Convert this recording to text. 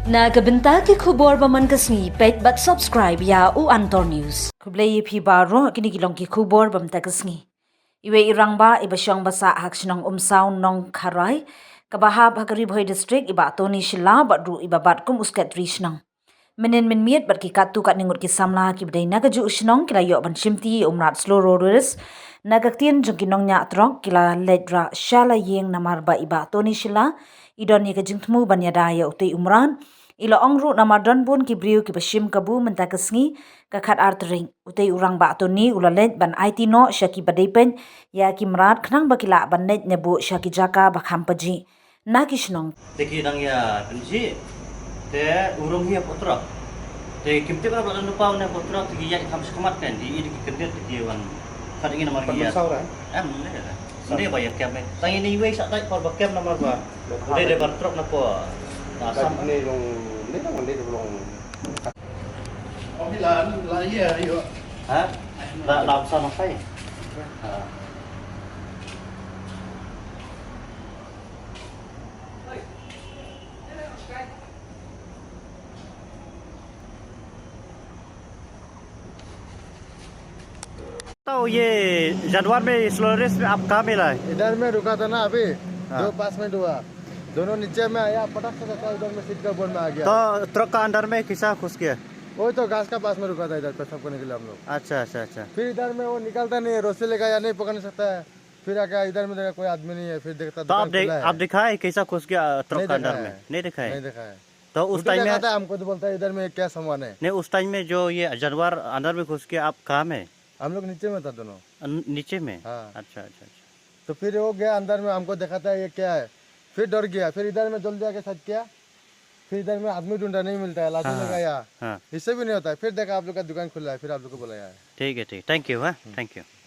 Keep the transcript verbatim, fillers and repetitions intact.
Na ka bynta ki khubor ba man ka sngi, peit bad subscribe ïa u Antor News. Khublei ïa phi baroh, kine ki long ki khubor ba mynta ka sngi. Iwei i rangbah iba shong basa ha ka shnong Umsaw Nongkharai, kaba hap ha ka Ri Bhoi District, i Bah Tony Shylla, bad ruh iba bat kum u Secretary shnong. Mynnin mynmiet bad ki katto katne ngut ki samla kiba dei na kajuh u shnong ki la ïoh ban shimti ïa u mrad slow rollers. Na ka ktien jong ki nongñiah trok, ki la leit rah sha la ïing namar ba i Bah Tony Shylla i don ïa ka jingthmu ban ïada ïa utei u mrad. I la ong ruh namar don bun ki briew kiba shim kabu mynta ka sngi, ka khatar tarik, utei u rangbah Tony u la leit ban aiti noh sha kiba dei peit ïa ki mrad khnang ba ki lah ban leit ne buh sha ki jaka ba kham pajih na ki shnong. Te ki dang ïa pynjih, te u rung hi hapoh trok. Te kim tip ba la don u paw ne hapoh trok, te ki ïaid kham shakhmat kan, ki ïa ki kyndit, te ki wan. Khad ngi namar ki ïa. Em, ne. Ne ba ïa kem, eh. Tang ïa ne iwei sa dai por ba kem namar ba. Dei dei ban trok na ko. Na sam. Ne long, ne long, ne long. Ong hi la, la ïa, ïa. Ha? La, la sa na sai. Ha. तो ये जानवर में, स्लोरेस में आप कहाँ मिला है? इधर में रुका था ना अभी, हाँ। दो पास में हुआ, दोनों नीचे में आया, पटक से जाता इधर में सीट का बोन में आ गया। तो ट्रक का अंदर में कैसा घुस गया? वो तो घास का पास में रुका था इधर पेशाब करने के लिए हम लोग। अच्छा, अच्छा, अच्छा। फिर इधर में वो निकलता नहीं है, रस्सी लेकर या नहीं पकड़ नहीं सकता है। फिर आके इधर में देखा कोई आदमी नहीं है, फिर देखता तो आप दुकान दे-, खुला है। आप दिखाए कैसा घुस गया ट्रक नहीं का अंदर देखा में? है। नहीं दिखाए? नहीं देखा है। तो उस उल्टा टाइम में देखा था, हमको तो बोलता है इधर में क्या सामान है। नहीं, उस टाइम में जो ये जानवर अंदर में घुस के आप कहाँ में? हम लोग नीचे में था दोनों। अन-, नीचे में? हाँ। अच्छा, अच्छा, अच्छा। तो फिर वो गया अंदर में, हमको दिखाता है ये क्या है, फिर डर गया, फिर इधर में जल्दी आके साइड किया, फिर इधर में आदमी ढूंढा, नहीं मिलता है, लाठी हाँ, लगाया, हाँ। इससे भी नहीं होता है। फिर देखा आप लोग का दुकान खुला है, फिर आप लोग को बुलाया है। ठीक है, ठीक, थैंक यू, हाँ, हम्म। थैंक यू।